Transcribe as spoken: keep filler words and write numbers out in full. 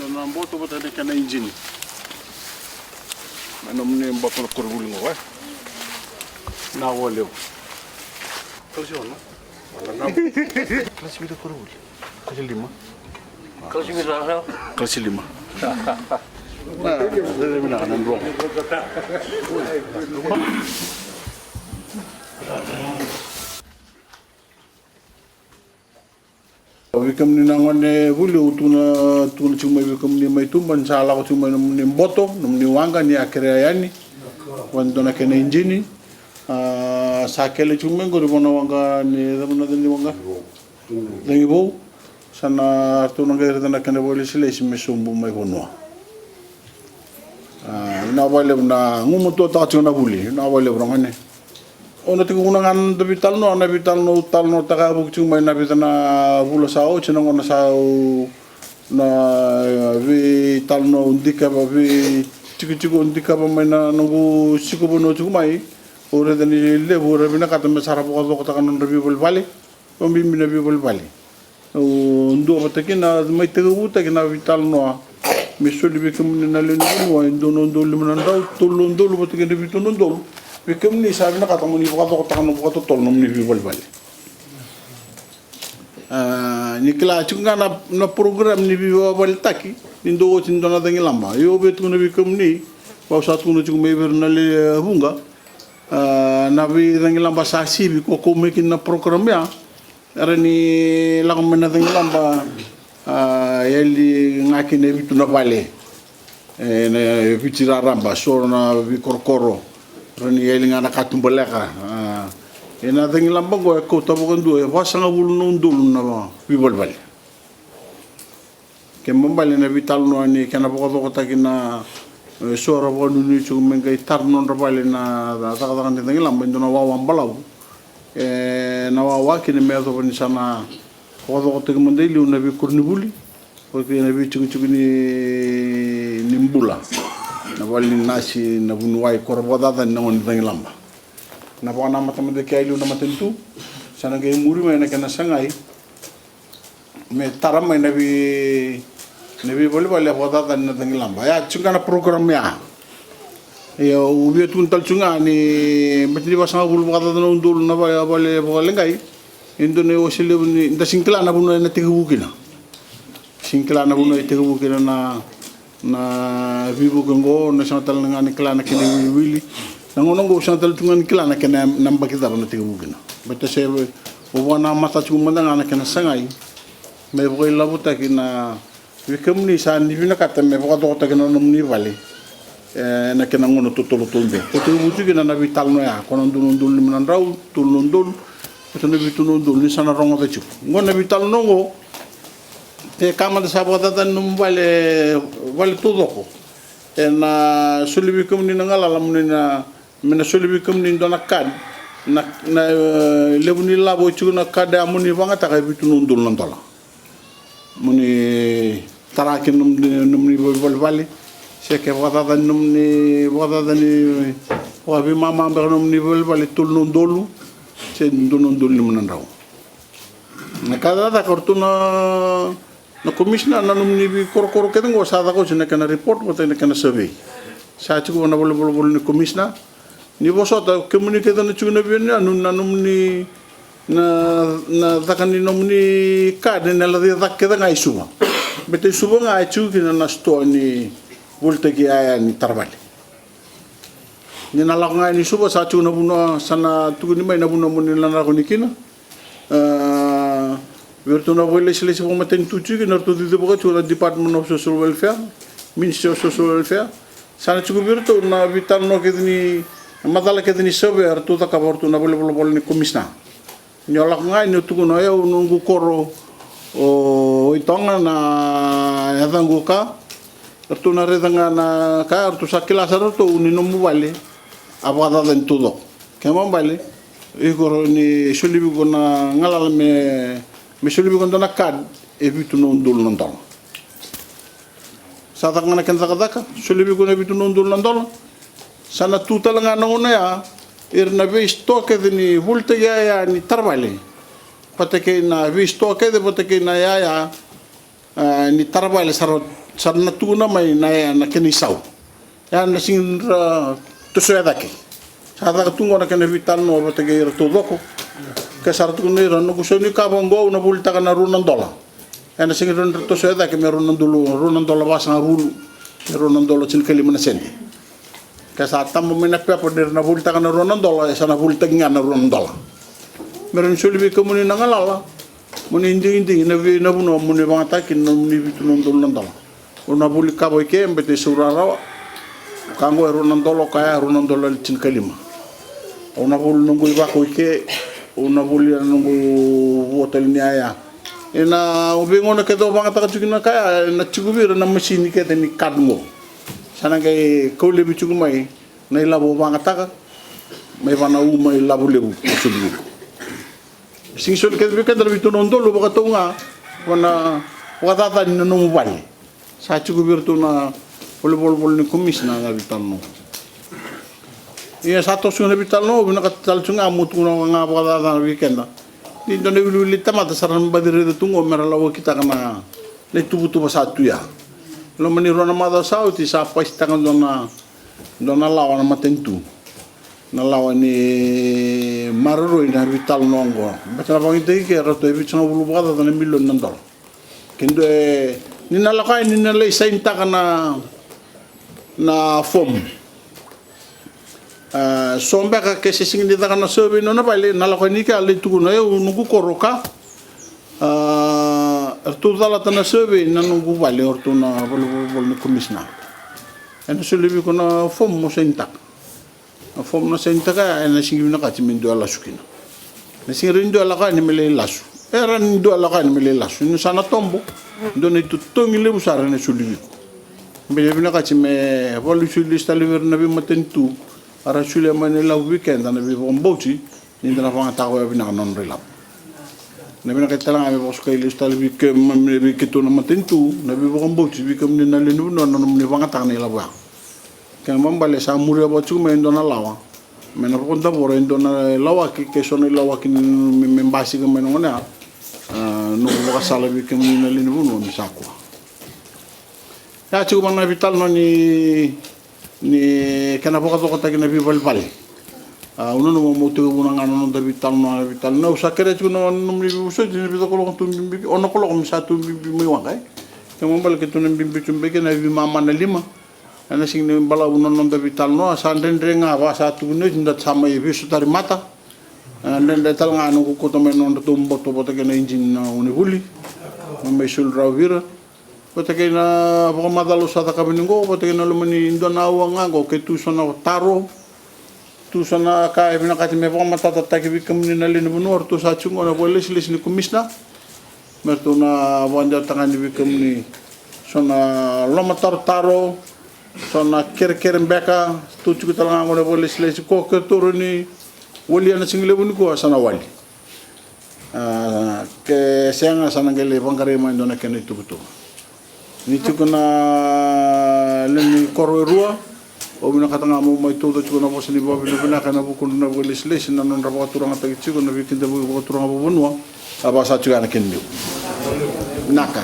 Na boto vata na kena ijini. Na nomuni boto na koronivuli qo, e? Na walevu. Kalasi ono. Kalasi vica koronivuli. Kalasi lima. Kalasi vica. Kalasi lima. Na, na, na, na, na, na. Vei kemuni na gone vuli, au tukuna, tukuna tiko mai vei kemuni mai tuba ni sa lako tiko mai nomuni boto, nomuni waqa ni a kerea yani. Vua e dua na kena ijini. A, sa kele tiko mai qori vua na waqa ni, cava na yaca ni waqa? Cagivou. Sa na ratou na qai raica na kena vakailesilesi me sobu mai vanua. A, vinaka vakalevu na gumatuataka tiko na vuli, vinaka vakalevu na gone. Au na tekivu ga na noda veitalanoa, na veitalanoa au talanoataka e vuki tiko mai na vica na vula sa oti, na gauna sa au na, e, veitalanoa au dikeva, veitikotiko au dikeva mai na noqu siko vanua tiko mai. Au raica ni levu era vinakata me sa ra vakacokotaka na nodra veivalevale. Au bibi na veivalevale. Au dua vata kina, mai tekivutaki na veitalanoa me soli vei kemuni na lewe ni vanua e dua na udolu lima na drau, tolu na udolu vata kei na vitu na udolu. Vei kemuni sa vinakata mo ni vakacokotaka na vakatotolo nomuni veivalevale. A, ni kila tiko ga na, na program ni veivakavaletaki ni dau oti ni dua na cagilaba. Io, au via tukuna vei kemuni, au sa tukuna tiko mai vei ira na lewe vuqa. A, na veicagilaba sa sivi ko kau mai kina na program ya. Era ni lako mai na cagilaba, a, yali ga kina e vitu na vale. E, na Viti raraba, so na veikorokoro. Era ni yali ga na katubaleka. A, e na cagilaba oqo e kauta vakadua e vasagavulu na udolu na veivalevale. Kena ibalebale na veitalanoa ni kena vakacokotaki na, e, so era vakanuinui tiko me qai tara nodra vale na cakacaka ni cagilaba e dua na wawa balavu. E na wawa kina me yacova ni sa na vakacokotaki mada i liu na veikoronivuli, vata kei na veitikotiko ni, ni bula, na vale ni nasi, na vuniwai, ko ra vakacacani na gauna ni cagilaba. Na vakanamata mada kea i liu na matanitu, sa na qai muri mai na kena sagai me tara mai na vei, na veivalevale e vakacacani na cagilaba. Ya tiko ga na program ya. Ia au via tukuna tale tiko ga ni bati ni vasagavulu vakacaca na udolu na vale, vale vakaleqai. E dua na iwase levu ni da sega ni kila na vanua e na tekivu kina. Sega ni kila na vanua e tekivu kina na na veivuke oqo, na sega tale ga ni kila na kena iwiliwili. Na gauna oqo au sega tale tu ga ni kila na kena, na yabaki cava na tekivu kina. Baleta se au vakanamata tiko mada ga na kena sagai me vakailavotaki na, vei kemuni sa ni vinakata me vakacokotaki na nomuni vale. E, na kena gauna totolo taude ko tekivu tiko kina na veitalanoa ya, ko na dua na udolu lima na drau, tolu na udolu, ko na vitu na udolu, ni sa na rogoca tiko. Oqo na veitalanoa oqo, e ka mada sa vakacacani nomu vale, vale taucoko. E na soli vei kemuni na galala mo ni na, me na soli vei kemuni e dua na card. Na, na, e, levu ni lavo e tiko na card ya mo ni vakayagataka e vitu na udolu na dola. Mo ni tara kina nomuni, nomuni veivalevale. Se ke vakacacani nomuni, vakacacani, vakaveimama beka nomuni veivalevale, tolu na udolu se dua na udolu lima na drau. Na ka cakacaka o ratou na, na komisina, na nomuni veikorokoro kece oqo sa caka oti na kena report vata na kena survey. Sa tiko vua na valenivolavola ni komisina. Ni vosota, kemuni kece na tiko na veiyanuyanu, na nomuni, na, na caka ni nomuni card e na lai caka kece ga i Suva. Baleta i Suva ga e tiko kina na sitoa ni volitaki yaya ni taravale. Ni na lako ga yani i Suva, sa tiko na vanua, sa na tukuni mai na vanua mo ni na lako yani kina. A, vei iratou na vakailesilesi vakamatanitu tiko kina, eratou cicivaka tiko na Department of Social Welfare, Ministry of Social Welfare. Sa na tiko vei iratou na veitalanoa kece ni, macala kece ni survey eratou cakava o ratou na valenivolavola ni komisina. Ni o lako ga yani o tukuna o yau noqu koro o Waitoga, na yacaqu ka. Eratou na raica ga na ka, eratou sa kila sara o ratou ni nomu vale a vakacacani taucoko. Kena ibalebale, iko rawa ni soli vei iko na galala me, me soli vei iko dua na card e vitu na udolu na dola. Sa caka ga na kena cakacaka, soli vei iko na vitu na udolu na dola. Sa na tu tale ga na gauna ya, ira na veisitoa kece ni volitaki yaya ni taravale, vata kei na veisitoa kece vata kei na yaya, a, ni taravale sa rawa, Sa ra na tukuna mai na, na kena isau. Ia na sega ni ra tosoya cake. Sa caka tu qo na kena veitalanoa vata kei ira taucoko. Ke sa ra tukuna ira, noqu sau ni kava qo au na volitaka na rua na dola. Ia na sega ni ra tosoya cake me rua na dola, rua na dola vasagavulu, me rua na dola tinikalima na sede. Ke sa taba mai na pepa ni ra na volitaka na rua na dola, e sa na volitaki ga na rua na dola. Me ra ni soli vei kemuni na galala mo ni digidigi na vei na vanua mo ni vagataka kina na nomuni vitu na udolu na dola. Au na voli kava i ke baleta e sau rawarawa. Ka qo e rua na dola, ka ya e rua na dola tinikalima. Au na voli noqu ivako i ke. Au na voli na noqu vua tale ni yaya. Ena veigauna kece au vagataka tiko kina ka ya, ena tiko vei ira na masini kece ni card qo. Sa na qai kau laivi tiko mai na ilavo au vagataka mai vua na uma ilavo levu au soli vei iko. Sega ni soli kece vei keda na vitu na udolu, vakatau ga vua na vakacacani na nomu vale. Sa tiko vei iratou na vale ni volavola ni komisina na veitalanoa. Ia sa toso na veitalanoa, au vinakata tale tiko ga meu tukuna ga vakacacana vei keda. Ni dua na iwiliwili tamata sa ra na baci raica tu qo me ra lawakitaka na, na ituvatuva sa tu ya. Loma ni rua na macawa sa oti sa pasitaka dua na, dua na lawa na matanitu. Na lawa ni maroroi na veitalanoa oqo. Baleta na vakayagataki ke ratou e vitusagavulu vakacaca na milioni na dola. Ke dua e, ni na lako yani ni na lai sainitaka na, na fomu. A, so beka ke se sega ni caka na survey na nona vale, na lako yani ke a lai tukuna, e, au noqu koro ka. A, eratou calata na survey na noqu vale, o ratou na vale, vale, vale ni komisina. Ena soli vei iko na fomu mo sainitaka. Na fomu na sainitaka ya, ena sega ni vinakati me dua e lasu kina. Na sega ni dua e lako yani me lai lasu. E rawa ni dua e lako yani me lai lasu. Ni sa na tobo, dua na itotogi levu sara ena soli vei iko. Baleta e vinakati me vakalesui lesu tale vei ira na veimatanitu, era solia mai na ilavo vei keda na veivakabauti, ni da na vagataka koya vinaka na nodra ilavo. Na vinakati tale ga me vakasukai lesu tale vei ke, me, me vei keitou na matanitu na veivakabauti vei kemuni na lewe ni vanua na nomuni vagataka na ilavo ya. Kena ibalebale sa muria vata tiko mai e dua na lawa me na vakadavora e dua na ilawaki, ke so na ilawaki me, me basika mai na gone ya. A, noqu vakasala vei kemuni na lewe ni vanua ni sa kua. Ya tiko vua na veitalanoa ni, ni kena vakacokotaki na veivalevale. A, au nanuma meu tekivuna ga na noda veitalanoa, na veitalanoa. Au sa kerea tiko na nomuni veivosoti ni vica koloko tu bibi, ono koloko me sa tu bibi mai waqa, e. Kena ibalebale keitou na bibi tu beka na veimama na lima. Ena sega ni balavu na noda veitalanoa, sa dredre ga vaka sa tukuni oti, da sa mai veisotari mata. A, dredre tale ga noqu kauta mai na nodratou boto vata kei na ijini na gone vuli. Mai, mai soli rawa vei ira. Vata kei na vakamacala au sa cakava ni qo, vata kei na loma ni dua na aua ga qo, ke tu so na taro, tu so na ka e vinakati me vakamatatataki vei kemuni na lewe ni vanua, ratou sa tiko qo na vakailesilesi ni komisina. Me ratou na vakadewataka yani vei kemuni so na lomatarotaro, so na kerekere beka, ratou tiko tale ga qo na vakailesilesi ko, ke ratou rawa ni walia na siga levu nikua sa na wali. A, ke sega sa na qai lai vaqarai mai e dua na kena ituvatuva. Ni tiko na lewe ni koro e rua, au vinakata ga meu mai tauca tiko na vosa ni vakavinavinaka ena vukudra na vakailesilesi na nodra vakaturagataki tiko na veikidavaki vakaturaga vakavanua. A, vaka sa tiko ya na kena liu. Vinaka.